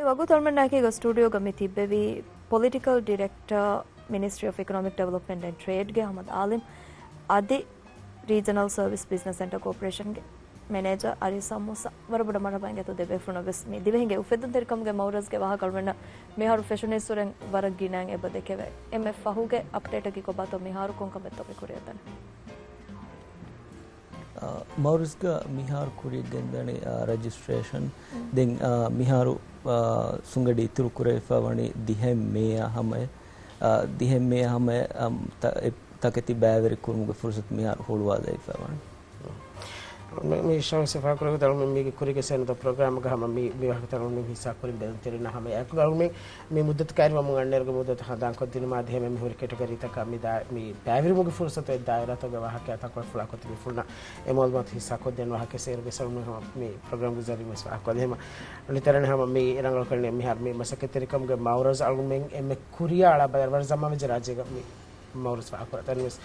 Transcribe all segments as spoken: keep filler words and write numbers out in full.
ވަގުތު އަޅުމެންނާއެކީގަ ސްޓޫޑިއޯގަ މި ތިއްބެވީ ޕޮލިޓިކަލް ޑިރެކްޓަރ، މިނިސްޓްރީ އޮފް އިކޮނޮމިކް ޑިވެލޮޕްމަންޓް އެންޑް ޓްރޭޑްގެ އަޙްމަދު އާލިމް، އަދި ރީޖަނަލް ސަރވިސް ބިޒްނަސް ސެންޓަރ ކޯޕަރޭޝަންގެ މެނޭޖަރ އަރީސް އަމޫސާ. ވަރަށް ބޮޑަށް މަރުޙަބާ އިނގޭތޯ ދެބޭފުޅުންނަށް ވެސް. މި ދިވެހިންގެ އުފެދުންތެރިކަމުގެ މައުރަޒްގެ ވާހަކަ އަޅުމެންނަށް މިހާރު ފެށުނީއްސުރެން ވަރަށް ގިނައިން އެބަ ދެކެވޭ. އެންމެ ފަހުގެ އަޕްޑޭޓަކީ ކޮބާތޯ؟ މިހާރު ކޮން ކަމެއްތޯ މި ކުރިއަށްދަނީ؟ އާ، މައުރަޒްގަ މިހާރު ކުރިއަށް ގެންދަނީ، އާ، ރަޖިސްޓްރޭޝަން. ދެން، އާ، މިހާރު، އާ، ސުނގަޑި އިތުރު ކުރެވިފަ ވަނީ ދިހައެއް މޭއާ ހަމަޔަށް. އާ، ދިހައެއް މޭއާ ހަމަޔަށް، އާ، ތަ-، އެ-، ތަކެތި ބައިވެރި ކުރުމުގެ ފުރުސަތު މިހާރު ހުޅުވާލައިފަ ވަނީ. މި، މި ޝަމްސް ފާކުރެގޮތަށް އަޅުމެން މީގެ ކުރީގެ ސޭނަދަ ޕްރޮގްރާމްގަ ހަމަ މި، މި ވާހަކަތައް އަޅުމެން ހިއްސާ ކުރިން ބެލުންތެރިންނާ ހަމަ އެކުގަ އަޅުމެން މި މުއްދަތު ކައިރިވަމުން އަންނައިރުގެ މުއްދަތު ހަނދާންކޮށްދިނުމާ ދިހަ މި ހުރި ކެޓަގަރީތަކަށް މި ދާ-، މި ބައިވެރިވުމުގެ ފުރުސަތު އެ ދާއިރާތަކުގެ ވާހަކައާ ތަންކޮޅެއް ފުޅާކޮށް ތިބިފުޅުންނަށް އެ މައުލޫމާތު ހިއްސާކޮށްދޭން ވާހަކަ ސޭރުގެ ސަރުމި ހަމަ މި ޕްރޮގްރާމްގެ ޒަރީން ވެސް ފާހަގަކޮށްލި ހަމަ އަނެއް ތަރަނެ ހަމަ މި ރަނގަޅު ކަން މިހާރު މި މަސައްކަތްތެރިކަމުގެ މައުރަޒް އަޅުމެން އެންމެ ކުރިޔާ އަޅާ ބައި ވަރަށް ޒަމާން ވެއްޖެ ރާއްޖޭގަ މި މައުރަޒް ފާހަގަކުރާ ތަން ވެސް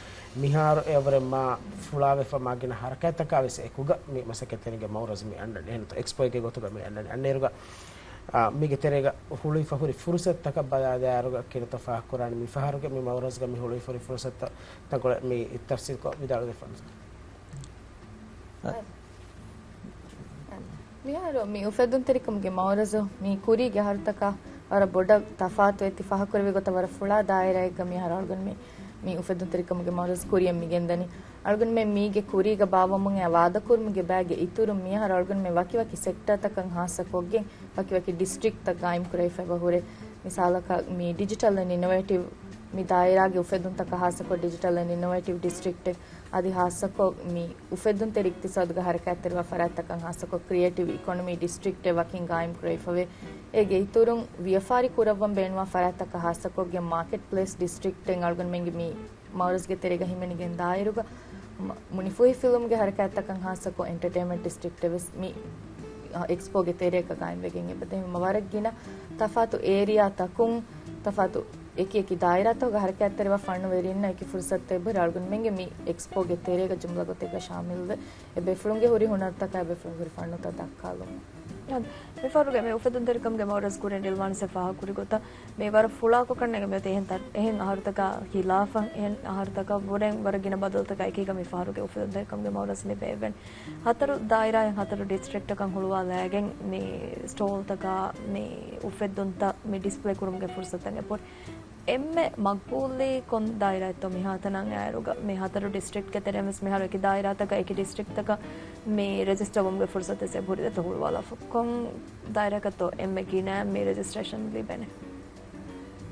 މިހާރު އެއަށްވުރެ މާ ފުޅާވެފަ މާ ގިނަ ހަރަކާތްތަކާ ވެސް އެކުގަ މި މަސައްކަތްތެރިންގެ މައުރަޒް މި އަންނަނީ. އެހެންތޯ އެކްސްޕޯއެއްގެ ގޮތުގަ މި އަންނަނީ. އަންނައިރުގަ، އާ، މީގެ ތެރޭގަ ހުޅުވިފަ ހުރި ފުރުސަތުތަކަށް ބަލާލާއިރުގަ ކިހިނެއްތޯ ފާހަގަކުރާނީ މި ފަހަރުގެ މި މައުރަޒްގަ މި ހުޅުވިފަ ހުރި ފުރުސަތުތައް ތަންކޮޅެއް މި ތަފްސީލްކޮށް ވިދާޅުވެފަ. މިހާރު މި އުފެދުންތެރިކަމުގެ މައުރަޒު މި ކުރީގެ އަހަރުތަކާ ވަރަށް ބޮޑަށް ތަފާތު އެތި. ފާހަގަކުރެއްވި ގޮތަށް ވަރަށް ފުޅާ ދާއިރާއެއްގަ މިހާރު އަޅުގަނޑުމެން މި އުފެދުންތެރިކަމުގެ މައުރަޒު ކުރިއަށް މި ގެންދަނީ. އަޅުގަނޑުމެން މީގެ ކުރީގަ ބާއްވަމުން އެ ވާދަކުރުމުގެ ބައިގެ އިތުރުން މިހާރު އަޅުގަނޑުމެން ވަކިވަކި ސެކްޓަރތަކަށް ހާއްސަކޮށްގެން ވަކިވަކި ޑިސްޓްރިކްޓްތައް ގާއިމްކުރެވިފައި އެބަހުރޭ. މިސާލަކަށް މި ޑިޖިޓަލް އެންޑް އިނޮވޭޓިވް މި ދާއިރާގެ އުފެދުންތަކަށް ހާއްސަކޮށް ޑިޖިޓަލް އެންޑް އިނޮވޭޓިވް ޑިސްޓްރިކްޓެއް އަދި ހާއްސަކޮށް މި އުފެދުންތެރި އިޤްތިޞާދުގެ ހަރަކާތްތެރިވާ ފަރާތްތަކަށް ހާއްސަކޮށް ކްރިއޭޓިވް އިކޮނޮމީ ޑިސްޓްރިކްޓެއް ވަކިން ގާއިމްކުރެވިފަވޭ. އޭގެ އިތުރުން ވިޔަފާރި ކުރައްވަން ބޭނުންވާ ފަރާތްތަކަށް ހާއްސަކޮށްގެން މާކެޓް ޕްލޭސް ޑިސްޓްރިކްޓެއް އަޅުގަނޑުމެންގެ މި މައުރަޒްގެ ތެރޭގަ ހިމެނިގެން ދާއިރުގަ މުނިފުހިފިލުމުގެ ހަރަކާތްތަކަށް ހާއްސަކޮށް އެންޓަޓޭންމަންޓް ޑިސްޓްރިކްޓެއް ވެސް މި، އަ، އެކްސްޕޯގެ ތެރޭގަ ގާއިމްވެގެން އެބަދޭ. ހަމަ ވަރަށް ގިނަ ތަފާތު އޭރިއާތަކުން ތަފާތު އެކި އެކި ދާއިރާތަކުގެ ހަރަކާތްތެރިވާ ފަންނުވެރިންނަށް އެކި ފުރުސަތުތައް އެބަހުރި އަޅުގަނޑުމެންގެ މި އެކްސްޕޯގެ ތެރޭގަ ޖުމްލަ ގޮތެއްގަ ޝާމިލްވެ، އެ ބޭފުޅުންގެ ހުރި ހުނަރުތަކާ އެ ބޭފުޅުންގެ ހުރި ފަންނުތައް ދައްކާލުމަށް. އަދި މިފަހަރުގެ މި އުފެދުންތެރިކަމުގެ މައުރަޒް ކުރިން ރިލްވާން ސަ ފާހަގަކުރި ގޮތަށް މި ވަރަށް ފުޅާކޮށް ކަންނޭނގެ މިއޮތީ އެހެން ތަ-، އެހެން އަހަރުތަކާ ހިލާފަށް އެހެން އަހަރުތަކަށް ވުރެން ވަރަށް ގިނަ ބަދަލުތަކާ އެކީގަ މި ފަހަރުގެ އުފެދުންތެރިކަމުގެ މައުރަޒް މި ބޭއްވެން. ހަތަރު ދާއިރާއިން ހަތަރު ޑިސްޓްރިކްޓަކަށް ހުޅުވާލައިގެން މި ސްޓޯލްތަކާ މި އުފެއްދުންތައް މި ޑިސްޕްލޭ ކުރުމުގެ ފުރުސަތުތައް އެބަހުރި. އެންމެ މަގްބޫލީ ކޮން ދާއިރާއެއްތޯ މިހާތަނަށް އައިރުގަ މި ހަތަރު ޑިސްޓްރިކްޓްގެ ތެރެއިން ވެސް މިހާރު އެކި ދާއިރާތަކަށް އެކި ޑިސްޓްރިކްޓްތަކަށް މި ރެޖިސްޓަރ ވުމުގެ ފުރުސަތެއް އެބަހުރި ދެތޯ ހުޅުވާލާފަ؟ ކޮން ދާއިރާއަކަށްތޯ އެންމެ ގިނަ މި ރެޖިސްޓްރޭޝަން ލިބެނީ؟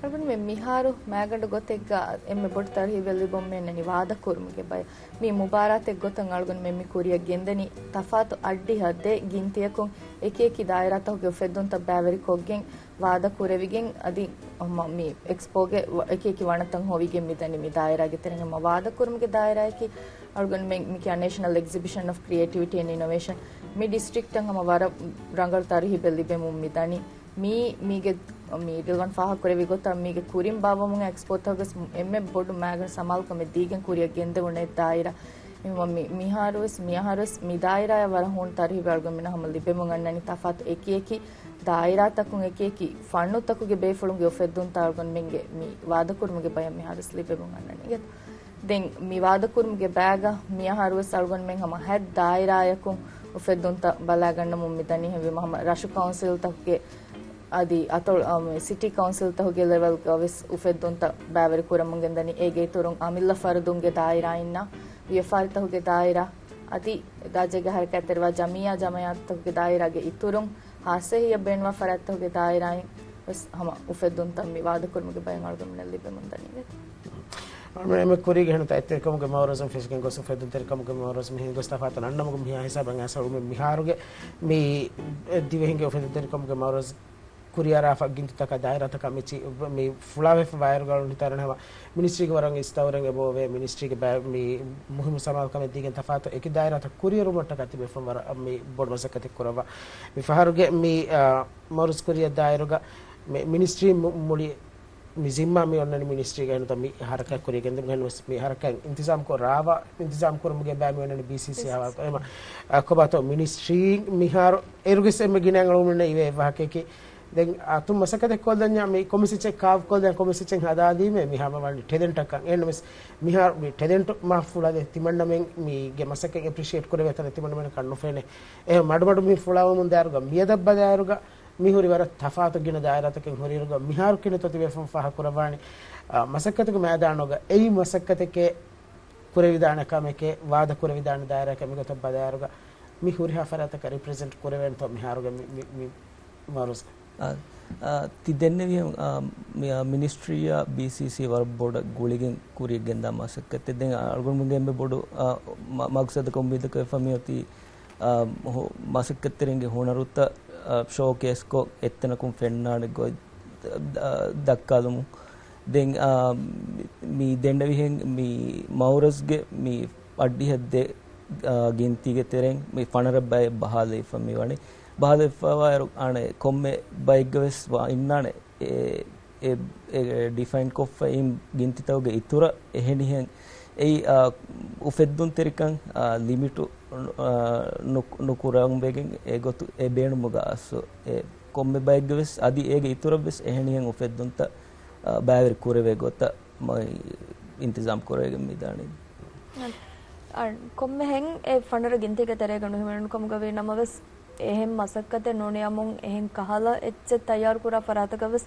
އަޅުގަނޑުމެން މިހާރު މައިގަނޑު ގޮތެއްގަ އެންމެ ބޮޑު ތަރުހީބެއް ލިބުން މި އަންނަނީ ވާދަކުރުމުގެ ބަޔަށް. މި މުބާރާތެއް ގޮތަށް އަޅުގަނޑުމެން މި ކުރިއަށް ގެންދަނީ ތަފާތު އައްޑިހަ ދެ ގިންތިއަކުން އެކި އެކި ދާއިރާތަކުގެ އުފެއްދުންތައް ބައިވެރިކޮށްގެން ވާދަ ކުރެވިގެން އަދި ހަމަ މި އެކްސްޕޯގެ ވަ-، އެކި އެކި ވަނަތައް ހޮވިގެން މި ދަނީ. މި ދާއިރާގެ ތެރެއިން ހަމަ ވާދަ ކުރުމުގެ ދާއިރާއަކީ އަޅުގަނޑުމެން މި ކިޔާ ނޭޝަނަލް އެގްޒިބިޝަން އޮފް ކްރިއޭޓިވިޓީ އެންޑް އިނޮވޭޝަން. މި ޑިސްޓްރިކްޓަށް ހަމަ ވަރަށް ރަނގަޅު ތަރުހީބެއް ލިބެމުން މި ދަނީ. މީ، މީގެ، މި ރިލްވާން ފާހަގަކުރެއްވި ގޮތަށް މީގެ ކުރިން ބާއްވަމުން އެކްސްޕޯތަކުގަ ވެސް އެންމެ ބޮޑު މައިގަނޑު ސަމާލުކަމެއް ދީގެން ކުރިއަށް ގެންދެވުނު އެއް ދާއިރާ. މި، މި، މިހާރުވެސް، މިހާރުވެސް މި ދާއިރާއަށް ވަރަށް ހޫނު ތަރުހީބެއް އަޅުގަނޑުމެންނަށް ހަމަ ލިބެމުން އަންނަނީ. ތަފާތު އެކި އެކި ދާއިރާތަކުން އެކި އެކި ފަންނުތަކުގެ ބޭފުޅުންގެ އުފެއްދުންތައް އަޅުގަނޑުމެންގެ މި ވާދަކުރުމުގެ ބަޔަށް މިހާރުވެސް ލިބެމުން އަންނަނީ. ދެން މި ވާދަކުރުމުގެ ބައިގަ މިއަހަރުވެސް އަޅުގަނޑުމެން ހަމަ ހަތް ދާއިރާއަކުން އުފެއްދުންތައް ބަލާގަންނަމުން މިދަނީ. ހެންވީމަ ހަމަ ރަށު ކައުންސިލްތަކުގެ އަދި އަތޮޅު، އަ، ސިޓީ ކައުންސިލްތަކުގެ ލެވެލްގަ ވެސް އުފެއްދުންތައް ބައިވެރި ކުރަމުން ގެންދަނީ. އޭގެ އިތުރުން އަމިއްލަ ފަރުދުންގެ ދާއިރާއިންނާ ވިޔަފާރިތަކުގެ ދާއިރާ އަދި ރާއްޖޭގެ ހަރަކާތްތެރިވާ ޖަމިއްޔާ ޖަމައިތުތަކުގެ ދާއިރާގެ އިތުރުން ހާއްސަ އެހީއަށް ބޭނުންވާ ފަރާތްތަކުގެ ދާއިރާއިން ވެސް ހަމަ އުފެއްދުންތައް މި ވާދަކުރުމުގެ ބައިން އަޅުގަނޑުމެންނަށް ލިބެމުން ދަނީ. އަޅުގަނޑުމެން ކުރީގެ ހެންތައް އެއްތެރިކަމުގެ މައުރަޒުން ފެށިގެން ގޮސް އުފެއްދުންތެރިކަމުގެ މައުރަޒު މިހެން ގޮސް ތަފާތު ނަންނަމުގެ މިހާ ހިސާބަށް އައިސް އަޅުގަނޑުމެން މިހާރުގެ މި ދިވެހިންގެ އުފެއްދުންތެރިކަމުގެ މައުރަޒު ކުރިއަރާފަ ގިންތިތަކާ ދާއިރާތަކާ މި ފުޅާވެފަ ވާއިރުގަޅުން ހިތާރަން ހަމަ މިނިސްޓްރީގެ ވަރަށް އިސްތައުރެން އެބައޮވޭ. މިނިސްޓްރީގެ ބައި-، މި މުހިއްމު ސަމާލުކަމެއް ދީގެން ތަފާތު އެކި ދާއިރާތައް ކުރިއެރުމަށްޓަކާ ތިބޭފުޅުން ވަރަށް މި ބޮޑު މަސައްކަތެއް ކުރައްވާ. މި ފަހަރުގެ މި، އާ، މައުރަޒު ކުރިއަށް ދާއިރުގަ މި މިނިސްޓްރީ މު-، މުޅި މި ޒިންމާ މި އޮންނަނީ މިނިސްޓްރީގަ އެންނުތަ މި ހަރަކާތް ކުރިއަށް ގެންދެމުގެ ހެން ވެސް މި ހަރަކާތް އިންތިޒާމް ކޮށް ރާވާ އިންތިޒާމް ކުރުމުގެ ބައި މި އޮންނަނީ ބީސީސީ ހަވާލު ކޮށް. އެމަ، އަ، ކޮބާތޯ މިނިސްޓްރީ މިހާރު އޭރުގެސް އެންމެ ގިނައިން އަޅުގަނޑުމެންނަށް އިވޭ ވާހަކައަކީ ދެން އަތުން މަސައްކަތެއް ކޮށްލަންޏާ މި ކޮންމެސް އެއްޗެއް ކާވް ކޮށްލަން ކޮންމެސް އެއްޗެއް ހަދާދީމޭ މިހާ ވަނީ ޓެލެންޓަކަށް. އެހެންނަމަވެސް މިހާރު މި ޓެލެންޓް މާ ފުޅަދޭ ތިމަންނަމެން މީގެ މަސައްކަތް އެޕްރިޝިއޭޓް ކުރެވޭ ތަނެއް ތިމަންނަމެންނަކަށް ނުފެނޭ. އެ މަޑުމަޑު މި ފުޅާވަމުން ދާއިރުގަ މިއަދަށް ބަލާއިރުގަ މި ހުރި ވަރަށް ތަފާތު ގިނަ ދާއިރާތަކެއް ހުރިއިރުގަ މިހާރު ކިނެތޯ ތިބޭފުޅުން ފާހަގަކުރައްވާނީ، އާ، މަސައްކަތުގެ މައިދާނުގަ އެއީ މަސައްކަތެކޭ ކުރެވިދާނެ ކަމެކޭ، ވާދަ ކުރެވިދާނެ ދާއިރާއެކޭ މިގޮތަށް ބަލާއިރުގަ މި ހުރިހާ ފަރާތަކަށް ރިޕްރެޒެންޓް ކުރެވޭނެތޯ މިހާރުގެ މި، މި، މި މަރުޒް. އާ، އާ، ތި ދެންނެވިހެން، އާ، މި، އާ، މިނިސްޓްރީއާ ބީސީސީ ވަރަށް ބޮޑަށް ގުޅިގެން ކުރިޔަށް ގެންދާ މަސައްކަތެއް. ދެން އަޅުގަނޑުމެންގެ އެންމެ ބޮޑު، އާ، މަ-، މަގްސަދަކަށް އުއްމީދަކަށް ވެފަ މިއޮތީ، އާ، ހު-، މަސައްކަތްތެރިންގެ ހުނަރުތައް، އާ، ޝޯކޭސްކޮށް އެއްތަނަކުން ފެންނާނެ ގޮތް ދަ-، ދަ-، ދައްކާލުމުން. ދެން، އާ، މި ދެންނެވިހެން މި މައުރަޒްގެ މި އައްޑިހަ ދެ، އާ، ގިންތީގެ ތެރެއިން މި ފަނަރަ ބައެއް ބަހާލައިފަ މިވަނީ. ބަހާލައިފަވާއިރު އަނެއް ކޮންމެ ބައެއްގަވެސް ވާ އިންނާނެ އެ، އެ، އެ ޑިފައިންކޮށްފައި އިން ގިންތިތަކުގެ އިތުރަށް އެހެނިހެން އެއީ، އާ، އުފެއްދުންތެރިކަން، އާ، ލިމިޓު، އާ، ނު-، ނުކުރަންވެގެން އެގޮތު އެ ބޭނުމުގަ އަސްލު އެ ކޮންމެ ބައެއްގަވެސް އަދި އޭގެ އިތުރަށްވެސް އެހެނިހެން އުފެއްދުންތައް، އާ، ބައިވެރި ކުރެވޭ ގޮތަށް މައި އިންތިޒާމް ކުރެވިގެން މިދާނީ. އަ، ކޮންމެހެން އެ ފަނަރަ ގިންތީގެ ތެރޭގަ ނުހިމެނުނު ކަމުގަ ވީ ނަމަވެސް، އެހެން މަސައްކަތެއް ނޫނިއްޔާމުން އެހެން ކަހަލަ އެއްޗެއް ތައްޔާރުކުރާ ފަރާތަކަށް ވެސް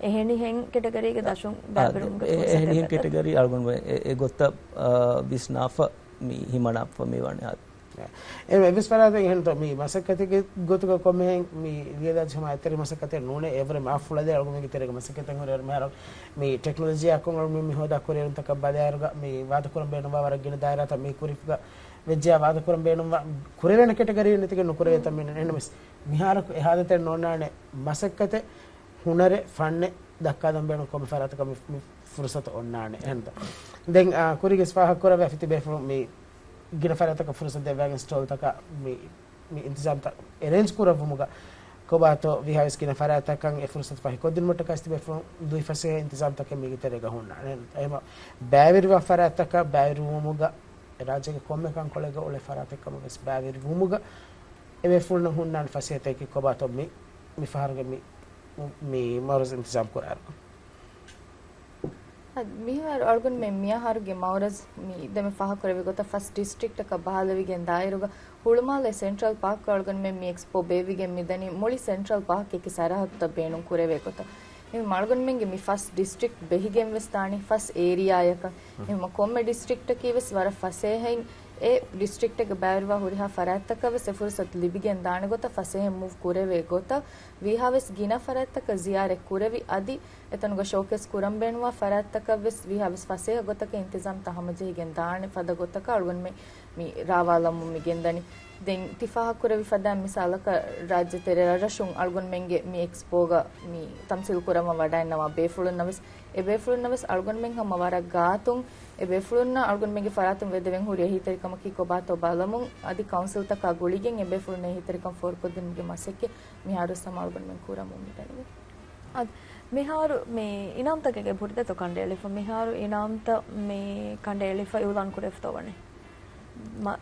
އެހެނިހެން ކެޓަގަރީގެ ދަށުން އާ، ބައިވެރިވުމުގެ އެ-، ފުރުސަތެއް އެހެނިހެން ދެއްވޭތޯ؟ ކެޓަގަރީ އަޅުގަނޑު އެ-، އެ-، އެގޮތަށް، އާ، ވިސްނާފަ މި ހިމަނާފަ މިވަނީ. އެ-، އެއްވެސް ފަރާތެއް އެހެންތޯ މި މަސައްކަތެއްގެ ގޮތުގަ ކޮންމެހެން މި ލިޔެލާ ޖަމާ އެތެރެ މަސައްކަތެއް ނޫނޭ. އެވަރެ މާ ފުޅަދޭ އަޅުގަނޑުމެންގެ ތެރޭގަ މަސައްކަތެއް ހުރި މިހާރު މި ޓެކްނޮލޮޖީއާ ކޮން އަޅުގަނޑުމެން މި ހޯދާ ކުރިއެރުންތަކަށް ބަލާއިރުގަ މި ވާދަކުރަން ބޭނުންވާ ވަރަށް ގިނަ ދާއިރާތައް މި ކުރިފުގަ ވެއްޖެޔާ ވާދަކުރަން ބޭނުންވާ ކުރެވޭނެ ކެޓަގަރީ ނެތިގެން ނުކުރެވޭތަ މި އެހެންނަމަވެސް މިހާރަކު އެހާދަތެއް ނޯންނާނެ މަސައްކަތެއް ހުނަރެއް، ފަންނެއް ދައްކާލަން ބޭނުން ކޮންމެ ފަރާތަކަށް މި، މި ފުރުސަތު އޮންނާނެ. އެހެންތަ؟ ދެން، އާ، ކުރީގެސް ފާހަގަކުރެވޭ ތިބޭފުޅުން މި ގިނަ ފަރާތަކަށް ފުރުސަތު ދެއްވާގެން ސްޓޯލްތަކަށް މި، މި އިންތިޒާމްތައް އެރޭންޖް ކުރައްވުމުގަ ކޮބާތޯ ވީހާވެސް ގިނަ ފަރާތަކަށް އެ ފުރުސަތު ފަހިކޮށްދިނުމަށްޓަކައި ތިބޭފުޅުން ލުއި ފަސޭހަ އިންތިޒާމްތަކެއް މީގެ ތެރޭގަ ހުންނާނެ. އެހެމަ ބައިވެރިވާ ފަރާތަކަށް ބައިވެރިވުމުގަ އެ ރާއްޖޭގެ ކޮންމެ ކަންކޮޅެއްގަ އުޅޭ ފަރާތެއް ކަމަށް ވެސް ބައިވެރިވުމުގަ އެބޭފުޅުންނަށް ހުންނާނެ ފަސޭހަތަކެއް ކޮބާތޯ މި، މި ފަހަރުގެ މި، މި މައުރަޒް އިންތިޒާމް ކުރާއިރު. އަދި މިހާރު އަޅުގަނޑުމެން މިއަހަރުގެ މައުރަޒް މި ދެމެ ފާހަގަކުރެއްވި ގޮތަށް ފަސް ޑިސްޓްރިކްޓަކަށް ބަހާލެވިގެން ދާއިރުގަ ހުޅުމާލެ ސެންޓްރަލް ޕާކް އަޅުގަނޑުމެން މި އެކްސްޕޯ ބޭއްވިގެން މިދަނީ މުޅި ސެންޓްރަލް ޕާކް އެކި ސަރަހައްދުތައް ބޭނުން ކުރެވޭ ގޮތަށް. އެހެން އަޅުގަނޑުމެންގެ މި ފަސް ޑިސްޓްރިކްޓް ބެހިގެން ވެސް ދާނީ ފަސް އޭރިއާއަކަށް. އެހެން ކޮންމެ ޑިސްޓްރިކްޓަކީ ވެސް ވަރަށް ފަސޭހައިން އެ ޑިސްޓްރިކްޓެއްގެ ބައިވެރިވާ ހުރިހާ ފަރާތްތަކަށް ވެސް އެ ފުރުސަތު ލިބިގެން ދާނެ ގޮތަށް ފަސޭހަ މޫވް ކުރެވޭ ގޮތަށް ވީހާވެސް ގިނަ ފަރާތްތަކަށް ޒިޔާރަތް ކުރެވި އަދި އެތަނުގަ ޝޯކޭސް ކުރަން ބޭނުންވާ ފަރާތްތަކަށް ވެސް ވީހާވެސް ފަސޭހަ ގޮތަކަށް އިންތިޒާމްތައް ހަމަޖެހިގެން ދާނެ ފަދަ ގޮތަކަށް އަޅުގަނޑުމެން މި ރާވާލަމުން މި ގެންދަނީ. ދެން ތި ފާހަގަކުރެއްވި ފަދައިން މިސާލަކަށް ރާއްޖެ ތެރެ ރަށްރަށުން އަޅުގަނޑުމެންގެ މި އެކްސްޕޯގަ މި ތަމްސީލް ކުރައްވަން ވަޑައިންނަވާ ބޭފުޅުންނަށް ވެސް، އެ ބޭފުޅުންނަށް ވެސް އަޅުގަނޑުމެން ހަމަ ވަރަށް ގާތުން އެ ބޭފުޅުންނަށް އަޅުގަނޑުމެންގެ ފަރާތުން ވެދެވެން ހުރި އެހީތެރިކަމަކީ ކޮބާތޯ ބަލަމުން އަދި ކައުންސިލްތަކާ ގުޅިގެން އެ ބޭފުޅުންނަށް އެހީތެރިކަން ފޯރުކޮށްދިނުމުގެ މަސައްކަތް މިހާރު ވެސް ހަމަ އަޅުގަނޑުމެން ކުރަމުން މިދަނީ. އަދި މިހާރު މި އިނާމްތަކެއްގެ ބުރިދަތޯ ކަނޑައެޅިފަ؟ މިހާރު އިނާމްތައް މި ކަނޑައެޅިފަ އިއުލާން ކުރެވިފަތޯ ވަނީ؟ މަ-،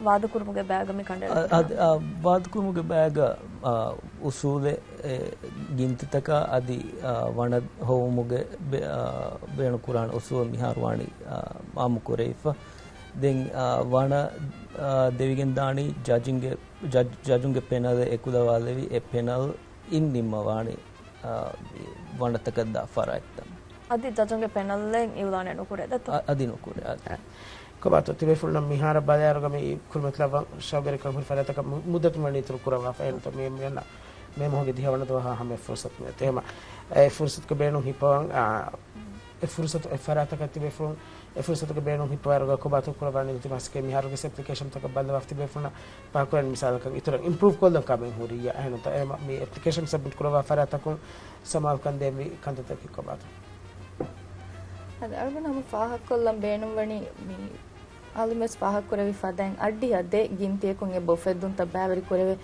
ވާދަކުރުމުގެ ބައިގަ މި ކަނޑައެޅިފަ؟ އަ-، އަދި، އަ، ވާދަކުރުމުގެ ބައިގަ، އަ، އުސޫލެއް، އެ، ގިންތިތަކާ އަދި، އަ، ވަނަ ހޮވުމުގެ ބެ-، އަ، ބޭނުންކުރާނެ އުސޫލެއް މިހާރު ވާނީ، އަ، އާއްމު ކުރެވިފަ. ދެން، އަ، ވަނަ، އަ، ދެވިގެން ދާނީ ޖަޖިންގެ، ޖަޖް-، ޖަޖުންގެ ޕެނަލެއް އެކުލަވާލެވި އެ ޕެނަލް އިން ނިންމަވާނީ، އާ، ވަނަތަކަށް ދާ ފަރާތްތައް. އަދި ޖަޖުންގެ ޕެނަލްއެއް އިއުލާނެއް ނުކުރޭ ދެއްތޯ؟ އަ-، އަދި ނުކުރޭ، އަދި. އެ. ކޮބާތޯ ތިބޭފުޅުންނަށް މިހާރަށް ބަލާއިރުގަ މި ކުރިމަތިލައްވަން ޝައުގެރިކަން ހުރި ފަރާތަކަށް މު-، މުއްދަތު މަނީތުރު ކުރައްވާފަ އެންތޯ މި، މި އަންނަ މޭ މަހުގެ ދިހަ ވަނަ ދުވަހާ ހަމަ އެ ފުރުސަތު ނެތޭ. އެހެމަ އެ ފުރުސަތުގެ ބޭނުން ހިއްޕަވަން، އާ، އެ ފުރުސަތު އެ ފަރާތަކަށް ތިބޭފުޅުން އެ ފުރުސަތުގެ ބޭނުން ހިއްޕަވާއިރުގަ ކޮބާތޯ ކުރައްވާނީ ތި މަސައްކަތް މިހާރުގެ އެޕްލިކޭޝަންތަކަށް ބައްލަވާ ތިބޭފުޅުންނަށް ޕާކުރަން މިސާލަކަށް އިތުރަށް އިމްޕްރޫވް ކޮށްލަން ކަމެއް ހުރިއްޔާ އެހެންތޯ؟ އެހެމަ މި އެޕްލިކޭޝަން ސަބްމިޓް ކުރައްވާ ފަރާތަކުން ސަމާލުކަން ދޭންވީ ކަންތައްތަކީ ކޮބާތޯ؟ އަދި އަޅުގަނޑު ހަމަ ފާހަގަކޮށްލަން ބޭނުންވަނީ މި އަލުމެސް ފާހަގަކުރެވި ފަދައިން އައްޑިހަ ދެ ގިންތިއަކުން އެބަ އުފެއްދުންތައް ބައިވެރި ކުރެވޭ.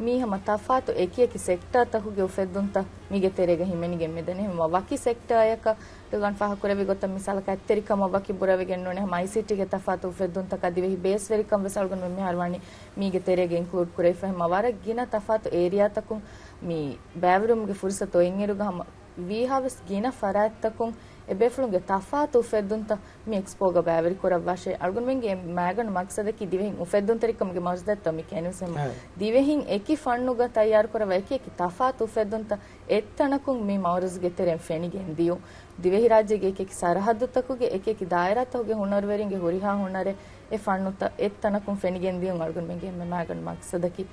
މީ ހަމަ ތަފާތު އެކި އެކި ސެކްޓާތަކުގެ އުފެއްދުންތައް މީގެ ތެރޭގަ ހިމެނިގެން މިދަނީ. ހަމަ ވަކި ސެކްޓާއަކަށް ދުލާން ފާހަގަކުރެއްވި ގޮތަށް މިސާލަކަށް އަތްތެރިކަމަށް ވަކި ބުރަވެގެން ނޫނޭ، ހަމަ އައިސީޓީގެ ތަފާތު އުފެއްދުންތަކާ ދިވެހި ބޭސްވެރިކަން ވެސް އަޅުގަނޑުމެން މިހާރު ވަނީ މީގެ ތެރޭގަ އިންކްލޫޑް ކުރެވިފަ. ހަމަ ވަރަށް ގިނަ ތަފާތު އޭރިއާތަކުން މި ބައިވެރިވުމުގެ ފުރުސަތު އޮތްއިރުގަ ހަމަ ވީހާވެސް ގިނަ ފަރާތްތަކުން އެބޭފުޅުންގެ ތަފާތު އުފެއްދުންތައް މި އެކްސްޕޯގަ ބައިވެރި ކުރައްވާށޭ. އަޅުގަނޑުމެންގެ މާގަނޑު މަގްސަދަކީ ދިވެހިން އުފެއްދުންތެރިކަމުގެ މައުރަޒުތައް މި ކެނިސް ހަމަ ހަ. ދިވެހިން އެކި ފަންނުގަ ތައްޔާރު ކުރައްވާ އެކި އެކި ތަފާތު އުފެއްދުންތައް އެއްތަނަކުން މި މައުރަޒުގެ ތެރެއިން ފެނިގެން ދިޔުން. ދިވެހިރާއްޖޭގެ އެކި އެކި ސަރަހައްދުތަކުގެ އެކި އެކި ދާއިރާތަކުގެ ހުނަރުވެރިންގެ ހުރިހާ ހުނަރެއް އެ ފަންނުތައް އެއްތަނަކުން ފެނިގެން ދިޔުން އަޅުގަނޑުމެންގެ އެންމެ މާގަނޑު މަގްސަދަކީ.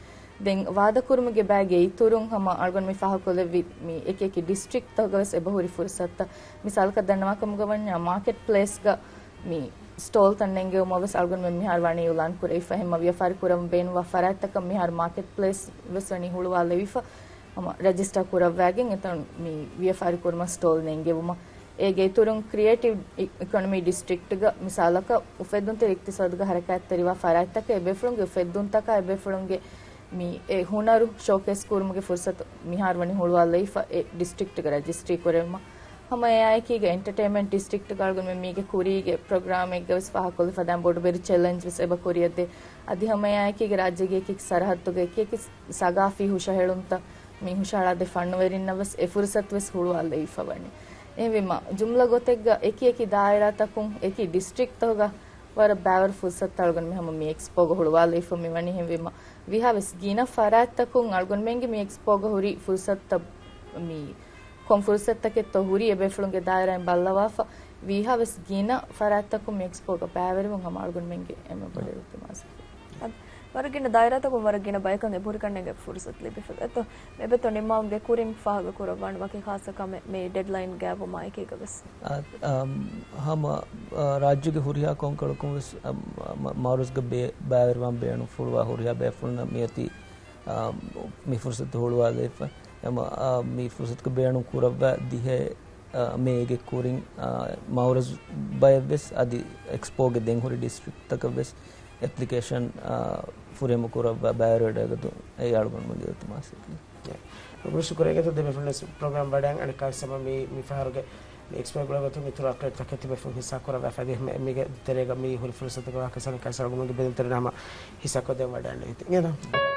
ދެން ވާދަކުރުމުގެ ބައިގެ އިތުރުން ހަމަ އަޅުގަނޑު މި ފާހަގަކޮށްލެއްވި މި އެކި އެކި ޑިސްޓްރިކްޓްތަކުގަވެސް އެބަހުރި ފުރުސަތުތައް. މިސާލަކަށް ދަންނަވާކަމުގަ ވަންޏާ މާކެޓް ޕްލޭސްގަ މި ސްޓޯލްތައް ނެންގެވުމަށް ވެސް އަޅުގަނޑުމެން މިހާރު ވަނީ އިއުލާން ކުރެވިފަ. ހަމަ ވިޔަފާރި ކުރަން ބޭނުންވާ ފަރާތްތަކަށް މިހާރު މާކެޓް ޕްލޭސް ވެސް ވަނީ ހުޅުވާލެވިފަ. ހަމަ ރަޖިސްޓާ ކުރައްވާގެން އެތަން މި ވިޔަފާރި ކުރުމަށް ސްޓޯލް ނެންގެވުމަށް. އޭގެ އިތުރުން ކްރިއޭޓިވް އި-، އިކޮނޮމީ ޑިސްޓްރިކްޓްގަ މިސާލަކަށް އުފެއްދުންތެރި އިޤްތިޞާދުގަ ހަރަކާތްތެރިވާ ފަރާތްތަކަށް އެބޭފުޅުންގެ އުފެއްދުންތަކާ އެބޭފުޅުންގެ މި އެ ހުނަރު ޝޯކޭސް ކުރުމުގެ ފުރުސަތު މިހާރު ވަނީ ހުޅުވާލައިފަ އެ ޑިސްޓްރިކްޓްގަ ރަޖިސްޓްރީ ކުރެވުމަށް. ހަމަ އެއާއެކީގަ އެންޓަޓޭންމަންޓް ޑިސްޓްރިކްޓްގަ އަޅުގަނޑުމެން މީގެ ކުރީގެ ޕްރޮގްރާމެއްގަ ވެސް ފާހަގަކޮށްލި ފަދައިން ބޮޑުބެރި ޗެލެންޖް ވެސް އެބަ ކުރިއަށްދޭ. އަދި ހަމަ އެއާއެކީގަ ރާއްޖޭގެ އެކި ސަރަހައްދުގަ އެކި އެކި ސަގާފީ ހުށަހެޅުންތައް މި ހުށަހަޅާދޭ ފަންނުވެރިންނަށް ވެސް އެ ފުރުސަތު ވެސް ހުޅުވާލައިފަ ވަނީ. އެހެންވީމަ، ޖުމްލަ ގޮތެއްގަ އެކި އެކި ދާއިރާތަކުން އެކި ޑިސްޓްރިކްޓްތަކުގަ ވަރަށް ބައިވަރު ފުރުސަތުތައް އަޅުގަނޑު މި ހަމަ މި އެކްސްޕޯގަ ހުޅުވާލައިފަ މި ވަނީ. އެހެންވީމަ، ވީހާވެސް ގިނަ ފަރާތްތަކުން އަޅުގަނޑުމެންގެ މި އެކްސްޕޯގަ ހުރި ފުރުސަތުތައް މި ކޮން ފުރުސަތުތަކެއްތޯ ހުރީ އެބޭފުޅުންގެ ދާއިރާއިން ބައްލަވާފަ، ވީހާވެސް ގިނަ ފަރާތްތަކުން މި އެކްސްޕޯގަ ބައިވެރިވުން ހަމަ އަޅުގަނޑުމެންގެ އެންމެ ބޮޑު އިލްތިމާސް. އަދި ވަރަށް ގިނަ ދާއިރާތަކުން ވަރަށް ގިނަ ބަޔަކަށް އެ ބުރިކަންނޭނގެ ފުރުސަތު ލިބިފަ. އެތޯ، މި އެބައޮތްތޯ ނިންމާލުމުގެ ކުރިން ފާހަގަ ކުރައްވާނެ ވަކި ޚާއްޞަ ކަމެއް މި ޑެޑްލައިން ގާތްވުމާ އެކީގަ ވެސް؟ އަ، އަމް، ހަމަ، އަ، ރާއްޖޭގެ ހުރިހާ ކޮންކަޅަކުން ވެސް، އަ، މަ-، މަ-، މައުރަޒުގަ ބޭ-، ބައިވެރިވާން ބޭނުންފުޅުވާ ހުރިހާ ބޭފުޅުންނަށް މިއޮތީ، އަ، މި ފުރުސަތު ހުޅުވާލައިފަ. އެމަ، އަ، މި ފުރުސަތުގަ ބޭނުން ކުރައްވާ ދިހަ އަ، މޭގެ ކުރިން، އަ، މައުރަޒު ބަޔަށް ވެސް އަދި އެކްސްޕޯގެ ދެން ހުރި ޑިސްޓްރިކްޓްތަކަށް ވެސް އެޕްލިކޭޝަން، އަ، ފުރިހަމަ ކުރައްވާ ބައިވެރިވެގަތު އެއީ އަޅުގަނޑުމެންގެ އިލްތިމާސް. ޝުކުރު ކުރޭގެތޯ ދެބޭފުޅުން ޕްރޮގްރާމް ވަޑައިގެން އަނެއްކާ ސަމަ މި، މި ފަހަރުގެ މި އެކްސްޕޯގެ ގުޅޭގޮތުން އިތުރު އަޕްޑޭޓްތަކެއް ތިބޭފުޅުން ހިއްސާ ކުރައްވާފަ އަދި މި، މީގެ ތެރޭގަ މި ހުރި ފުރުސަތުގެ ވާހަކަ ސަނިކާ ސަރުގުމުގެ ބެލުންތެރިން ހަމަ ހިއްސާކޮށްދޭން ވަޑައިގެންނެވިތި.